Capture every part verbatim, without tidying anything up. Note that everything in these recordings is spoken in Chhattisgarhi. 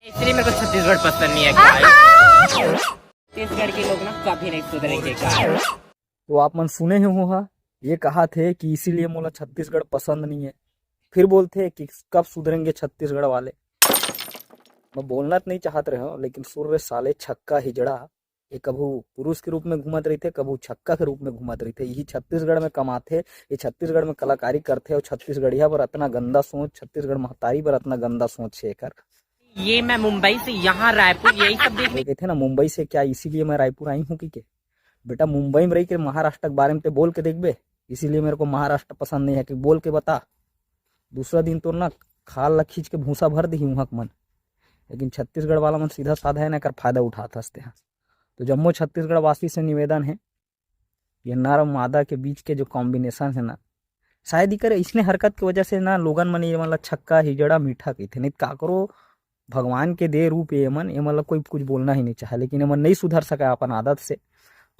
इसलिए मेरे को छत्तीसगढ़ पसंद नहीं है guys। छत्तीसगढ़ के लोग ना कभी नहीं सुधरेंगे guys। तो आप मन सुने ही हो हा, ये कहा थे कि इसीलिए मोला छत्तीसगढ़ पसंद नहीं है। फिर बोलते कि कब सुधरेंगे छत्तीसगढ़ वाले। मैं बोलना तो नहीं चाहत रहे हूँ, लेकिन सुन रे साले छक्का हिजड़ा, ये कभू पुरुष के रूप में घूमत रहिथे, कभू छक्का के रूप में घूमत रहिथे। यही छत्तीसगढ़ में कमाथे, ये छत्तीसगढ़ में कलाकारी करथे, और छत्तीसगढ़िया बर अतना गंदा सोच, छत्तीसगढ़ महतारी बर अतना गंदा सोच है एकर। ये मैं मुंबई से यहाँ रायपुर यही सब देखने ये कहते ना, मुंबई से क्या इसीलिए मैं रायपुर आई हूँ कि के? बेटा, मुंबई में रही के महाराष्ट्र के बारे में ते बोल के देखबे, इसीलिए मेरे को महाराष्ट्र पसंद नहीं है कि बोल के बता। दूसरा दिन तो ना खाल ला खींच के भूसा भर दही उहाँ के मन। लेकिन छत्तीसगढ़ वाला मन सीधा साधा है ना, एकर फायदा उठात हंसते हैं। तो जम्मो छत्तीसगढ़ वासी से निवेदन है, ये नर मादा के बीच के जो कॉम्बिनेशन है ना, शायद इकर इसने हरकत के वजह से ना लोगन मन ये वाला छक्का हिजड़ा मीठा कहिथे, नहीं तो काकरो भगवान के दे रूप ये मन, ये मन ला कोई कुछ बोलना ही नहीं चाहे, लेकिन ये मन नहीं सुधर सका अपन आदत से।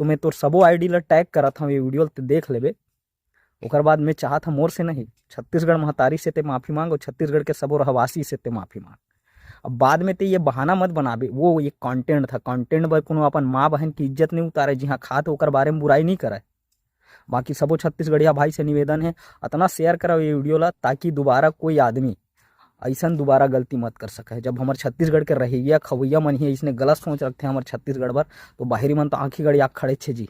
तो मैं तोर सबो आईडी ला टैग करत हूँ, ये वीडियो ते देख लेबे। ओकर बाद मैं चाहत हूँ मोर से नहीं, छत्तीसगढ़ महतारी से ते माफी मांग और छत्तीसगढ़ के सबो रहवासी से ते माफी मांग। अब बाद में ते ये बहाना मत बनाबे, वो एक कंटेंट था, कंटेंट बर कोनो अपन माँ बहन की इज्जत नहीं उतारे, जिहाँ खात ओकर बारे में बुराई नहीं करे। बाकी सबो छत्तीसगढ़िया भाई से निवेदन है, अतना शेयर कराओ ये वीडियो ला, ताकि दोबारा कोई आदमी ऐसन दोबारा गलती मत कर सके। जब हमर छत्तीसगढ़ के रहैया खवैया मन ही इसने गलत सोच रखते हैं हमर छत्तीसगढ़ बर, तो बाहरी मन तो आंखी गड़ी आग खड़े छे जी।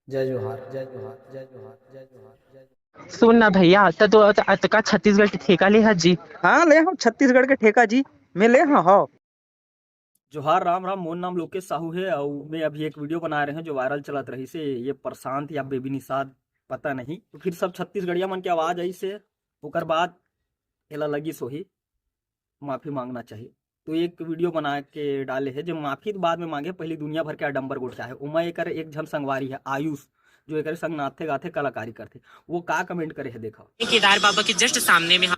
जय जोहार, जय जोहार, जय जोहार, जय जोहार, जय जोहार। सुन ना भैया, त तो अत-, अतका छत्तीसगढ़ के ठेका ले हा जी। हाँ, ले हूँ छत्तीसगढ़ के ठेका जी, मैं ले हूँ, हाँ। जोहार, राम राम, मोर नाम लोकेश साहू है और मैं अभी एक वीडियो बना रहे हैं जो वायरल चलत रही से, ये प्रशांत या बेबी निषाद, पता नहीं, तो फिर सब छत्तीसगढ़िया मन के आवाज आई से, ओकर बाद एला लगी सोही माफी मांगना चाहिए। तो एक वीडियो बना के डाले है, जो माफी तो बाद में मांगे, पहली दुनिया भर के आडंबर गोठिया है। उमा एकर एक झन संगवारी है आयुष, जो एकर संग नाचथे गाथे कलाकारी करथे, वो का कमेंट करे है देखो। केदार बाबा के जस्ट सामने में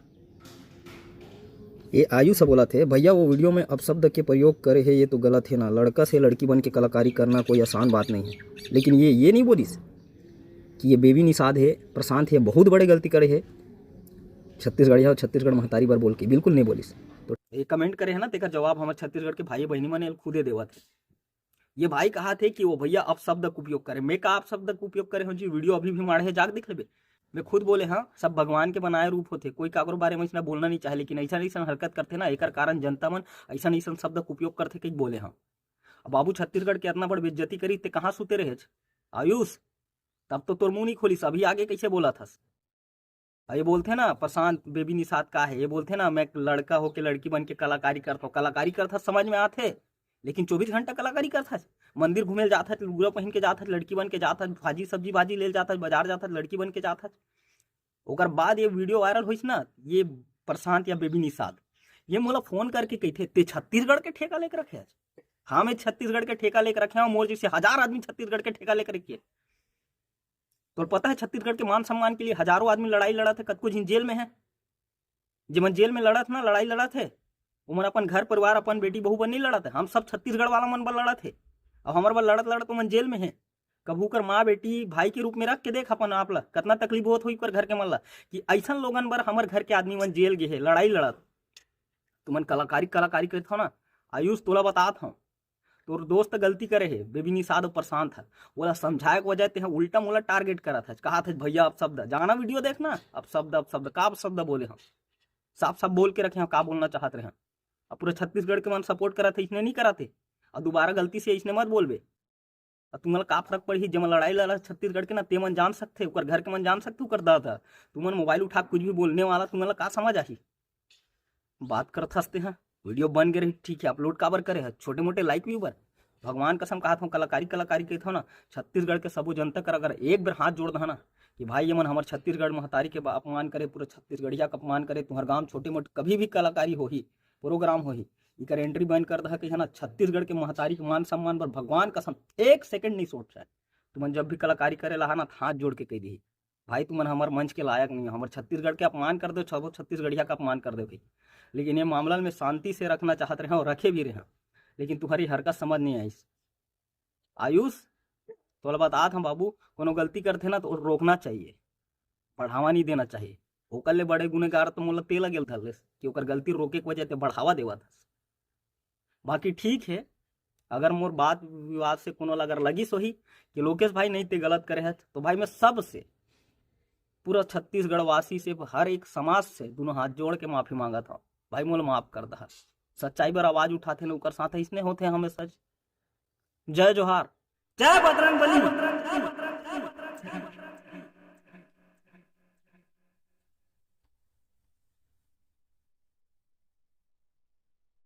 ये आयुष बोला थे, भैया वो वीडियो में अपशब्द के प्रयोग करे है, ये तो गलत है ना, लड़का से लड़की बन के कलाकारी करना कोई आसान बात नहीं है। लेकिन ये ये नहीं बोलिस कि ये बेबी निषाद है, प्रशांत है, बहुत बड़े गलती करे है छत्तीसगढ़िया और छत्तीसगढ़ महतारी बर बोल के, बिल्कुल नहीं बोलिस। तो ये कमेंट करे है ना, तेकर जवाब हमर छत्तीसगढ़ के भाई बहनी मन खुदे देवत है। ये भाई कहा थे कि वो भैया अपशब्द के उपयोग करे, मैं का अपशब्द के उपयोग करे हूँ जी? वीडियो अभी भी माड़े है, जाके देख लेबे। मैं खुद बोले हाँ, सब भगवान के बनाए रूप होथे, कोई काकरो बारे में ऐसा बोलना नहीं चाहे, लेकिन ऐसा ऐसा हरकत करथे ना, एकर कारण जनता मन ऐसा ऐसा शब्द के उपयोग करथे कही बोले हाँ। अब बाबू छत्तीसगढ़ के इतना बड़ बेइज्जती करी ते कहाँ सुते रहे आयुष? तब तो तोर मुंह नहीं खोलिस, अभी आगे कैसे बोला थस? और ये बोलथे ना प्रशांत बेबी निषाद का है, ये बोलथे ना मैं लड़का होके लड़की बन के कलाकारी करता हूँ, कलाकारी करता समझ में आथे, लेकिन चौबीस घंटा कलाकारी करता है। मंदिर घूमे जाता है, लुगरा पहन के जाता है, लड़की बन के जाता है, भाजी सब्जी भाजी ले जाता है, बाजार जाता है, लड़की बन के जाता है। ओकर बाद ये वीडियो वायरल होइस ना, ये प्रशांत या बेबी निषाद, ये मोला फोन करके कहिथे, "ते छत्तीसगढ़ के ठेका लेके रखे हस?" हाँ, मैं छत्तीसगढ़ के ठेका लेके रखे हूँ, मोर जैसे हजार आदमी छत्तीसगढ़ के ठेका लेके रखे। तोर पता है छत्तीसगढ़ के मान सम्मान के लिए हजारों आदमी लड़ाई लड़त है, कतको झिन जेल में है। जेमन जेल में लड़त ना, लड़ाई लड़त है, ओमन अपन घर परिवार, अपन बेटी बहू बर नहीं लड़त है। हम सब छत्तीसगढ़ वाला मन बर लड़त है। अब हमर बर लड़त लड़त ओमन जेल में है। कभू कर माँ बेटी भाई के रूप में रख के देख अपन आप ला, कतना तकलीफ होत होई कर घर के मन ला कि ऐसन लोगन बर हमर घर के आदमी मन जेल गे है लड़ाई लड़त। तुमन कलाकारी कलाकारी करत हो ना, आयुष तोला बतात हूँ, तोर दोस्त गलती करे हे, बेबी निषाद अउ प्रशांत ह, ओला समझाए के वजह ते ह उल्टा मोला टारगेट करत हस, कहत हस, "भैया अपशब्द, जाना वीडियो देखना, अपशब्द, अपशब्द, का अपशब्द बोले हम? साफ साफ बोल के रखे हम का बोलना चाहत रहे हम।" अब पूरा छत्तीसगढ़ के मन सपोर्ट करत हे, इसने नहीं करत हे, और दोबारा गलती से इसने मत बोलबे। अब तुमन ला का फर्क पड़ही, जेमन लड़ाई लड़ा छत्तीसगढ़ के ना, ते मन जान सकथे, ओकर घर के मन जान सकथे, ओकर दादा। तुमन मोबाइल उठा के कुछ भी बोलने वाला, तुमन ला का समझ आही? बात करत हंसते हैं, वीडियो बन गए रही, ठीक है, अपलोड काबर करे है? छोटे मोटे लाइक व्यू बर। भगवान कसम कहा था, कलाकारी कलाकारी कहत हो ना, छत्तीसगढ़ के सबो जनता कर अगर एक बार हाथ जोड़ दहा ना कि भाई, ये मन हमर छत्तीसगढ़ महतारी के बा-, अपमान करे, पूरा छत्तीसगढ़िया के अपमान करे, तुम्हार गांव छोटे मोटे कभी भी कलाकारी होही, प्रोग्राम होही, इकर एंट्री बैन कर दहा कि है ना, छत्तीसगढ़ के महतारी के मान सम्मान बर भगवान कसम एक सेकंड नहीं सोच रहा है। तुमन जब भी कलाकारी करे ला ना, हाथ जोड़ के कह दी, भाई, तुमन हमर मंच के लायक नहीं हो, हमर छत्तीसगढ़ के अपमान कर दो, छबो छत्तीसगढ़िया का अपमान कर दो भाई। लेकिन ये मामला में शांति से रखना चाहत रहे और रखे भी रहे, लेकिन तुम्हारी हरकत समझ नहीं आईस। आयुष, तोला बतात हम बाबू, कोनो गलती करथे ना तो रोकना चाहिए, बढ़ावा नहीं देना चाहिए। ओकर ले बड़े गुनेगार तो मोला ते लगेल धरलेस कि ओकर गलती रोके के वजह ते बढ़ावा देवत हस। बाकी ठीक है, अगर मोर बात विवाद से कोनो ला अगर लगिस होही कि लोकेश भाई नहीं ते गलत करे हस, तो भाई मैं सबसे, पूरा छत्तीसगढ़ वासी से, हर एक समाज से दोनों हाथ जोड़ के माफी मांगत हूँ। भाई मोला माफ कर दहा। सच्चाई बर आवाज उठाथे न ओकर साथ इसने होथे हमेशा। जय जोहार। जय बजरंग बली।